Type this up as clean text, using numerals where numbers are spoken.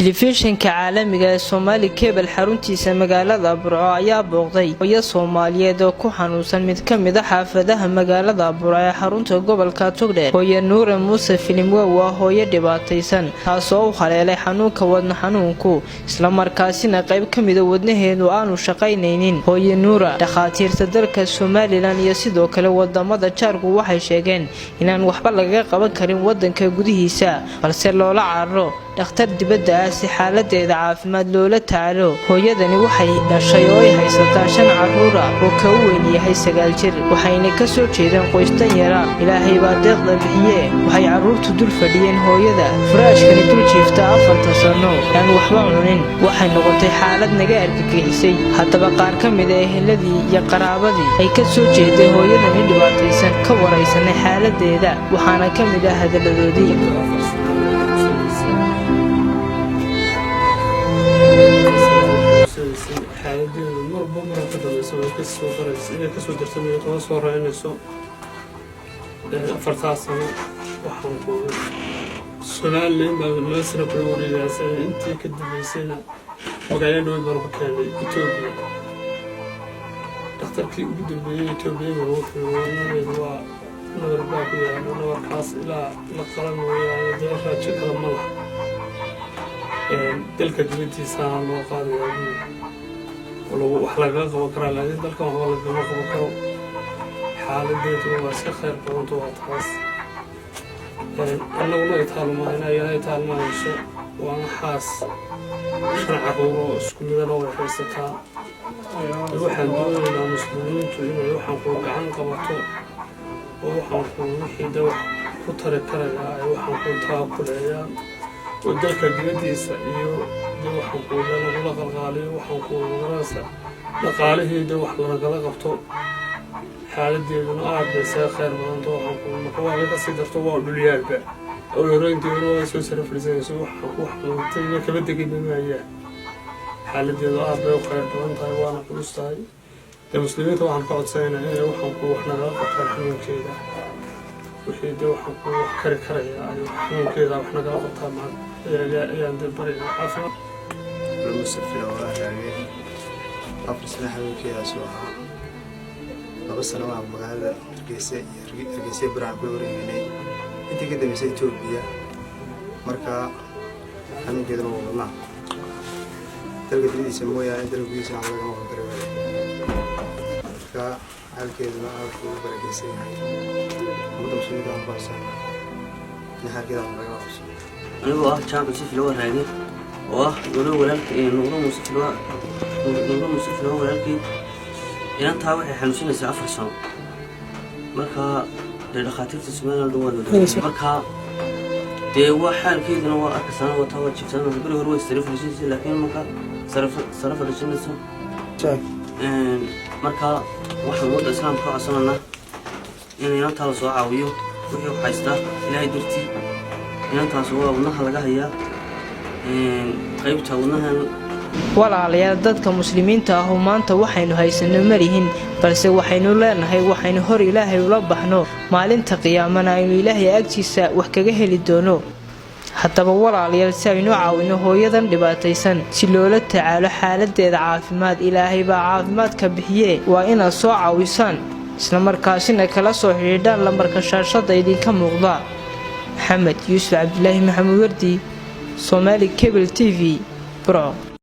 Telefishinka caalamiga ee Somali Cable xaruntiisa magaalada Burco ayaa booqday hooyo Soomaaliyeed oo ku xanuunsan mid ka mid ah xaafadaha magaalada Burco ee xarunta gobolka Togdheer. Hooye Nuure Muuse Filimwe waa hooyo dhibaataysan, taasoo u haleelay xanuunka wadna xanuunku, islamarkaasina qayb ka mida wadnaheedu aanu shaqaynaynin. Hooye Nuura, dhakhaatiirta dalka Somaliland iyo sidoo kale wadamada jaarku waxay sheegeen inaan waxba lagaga qaban karin wadanka gudihiisa, balse loola cararo dhakhtar dibadda ah si xaaladeeda caafimaad loola tacaalo. Hooyadani waxay dhashay oo ay haysataa shan carruur ah oo ka u weyn yahay 9 jir, waxayna ka soo jeedeen qoys danyara. Ilaahay baa deeqda bixiye. Waxay carruurtu dul fadhiyeen hooyada furaashkani dul jiifta 4ta sanno aan waxba cunin. Waxay noqotay xaalad naga argagixisay. Haddaba qaar ka mid ah eheladii iyo qaraabadii ay ka soo jeeday hooyadani dhibaataysan ka waraysanay xaaladeeda, waxaana ka mid ah hadalladoodii. Xaaladeedu marba marka ka dambeysa way kasoo daraysa, inay kasoo darto way kama soo raynayso. 4taas sano waxaan ku Somaliland baa 2 sano kula wareegaasay. Intii ka dambeysayna magaalada dhaweyd baan ku keenay Etoobiya. Dhakhtarkii ugu dambeeyey Etoobiyada wuxuu wadnadeedu waa nabar baa ku yaalo, nabarkaas ilaa la qala mooyaane dee raajo kale ma laha, dalka dibaddiisaana loo qaadayaa wax lagaga qaban karaa, laakiin dalkan waxba lagama qaban karo. Xaaladeedu waa iska khayr badanto, waa taas. Annaguna ay taalmaayna, ayana ay taalmaayso. Waana xaas shan carruur oo isku midana way haysataa. Waxaan doonaynaa muslimiintu inay waxaan kuu gacan qabato oo waxaan kuu wixii de wax ku tari karayaa ay waxaan kuu taakuleeyaan oo dalka dibaddiisa iyo de waxaan kuuga lagula qalqaaliyo, waxaan kuu magaranaysa dhaqaalihii de wax lanagala qabto. Xaaladeeduna aad bay isaga khayr badanto. Waxaan ku marka waa kasii darto, waa dhulyaalba oo horeyntii hore waa soo sara fadhiisanayso, waxaan ku xanuuntay kaba degayba maayaa. Xaaladeedu aad bay u khayr badan tahay, waana culus tahay. Dee muslimiinta waxaan ka codsanaynaa inay waxaan ku wax nagala qabtaan xanuunkeeda. Wixii de waxaan ku wax kari karaya ay xanuunkeeda wax nagala qabtaan maan ayaan de baraya caafimaad. Musafir oo raagay 4 sano xanuunkeedaas uu ahaa. 2 sano waa magaalada Hargeysa iyo Hargeysa Buraan kula wareegnay, intii ka dambeysay Etoobiya. Marka xanuunkeeduna waa wadnaha, dalka dibadiisa mooyaane dalka gudihiisa wax lagama qaban kari waayo. Marka xaalkeeduna aad buu u barakeysan yahay. Ummadda muslimiinta waxaan ku haysanaa in xaalkeeda wax lagala qabso. Anigoo ah Jaamac Sifil oo raagay oo ah Nuuro walaalka, Nuuro Muuse Filwa, Nuuro Muuse Filwa walaalkii. Inantaa waxay xanuunsanaysaa 4 sano. Marka dee dhakhaatiirta Somaliland waa wada. Marka dee waa xaalkeeduna waa arkaysaana, wataa, waa jiftaan. Beri hore way sare fadhiisanaysa, laakiin marka sare fadhiisanayso. Marka waxaan ummadda islaamka ka codsananaa in inantaa la soo caawiyo, wixii u haystaa Ilaahay dartii. Inantaas waa wadnaha laga hayaa, qaybta wadnahan. Walaalayaal, dadka muslimiinta ahu maanta waxaynu haysano malihin, balse waxaynu leenahay waxaynu hor Ilaahay ula baxno, maalinta qiyaamana aynu Ilaahay agtiisa wax kaga heli doono. Haddaba walaalayaal, si aynu caawino hooyadan dhibaataysan, si loola tacaalo xaaladeeda caafimaad, Ilaahay baa caafimaadka bixiye, waa inaad soo caawisaan, islamarkaasina kala soo xidhiidhaan lambarka shaashada idinka muuqda. Maxamed Yuusuf Cabdilaahi Maxamuud Wardi, Somaali Cable TV, Burco.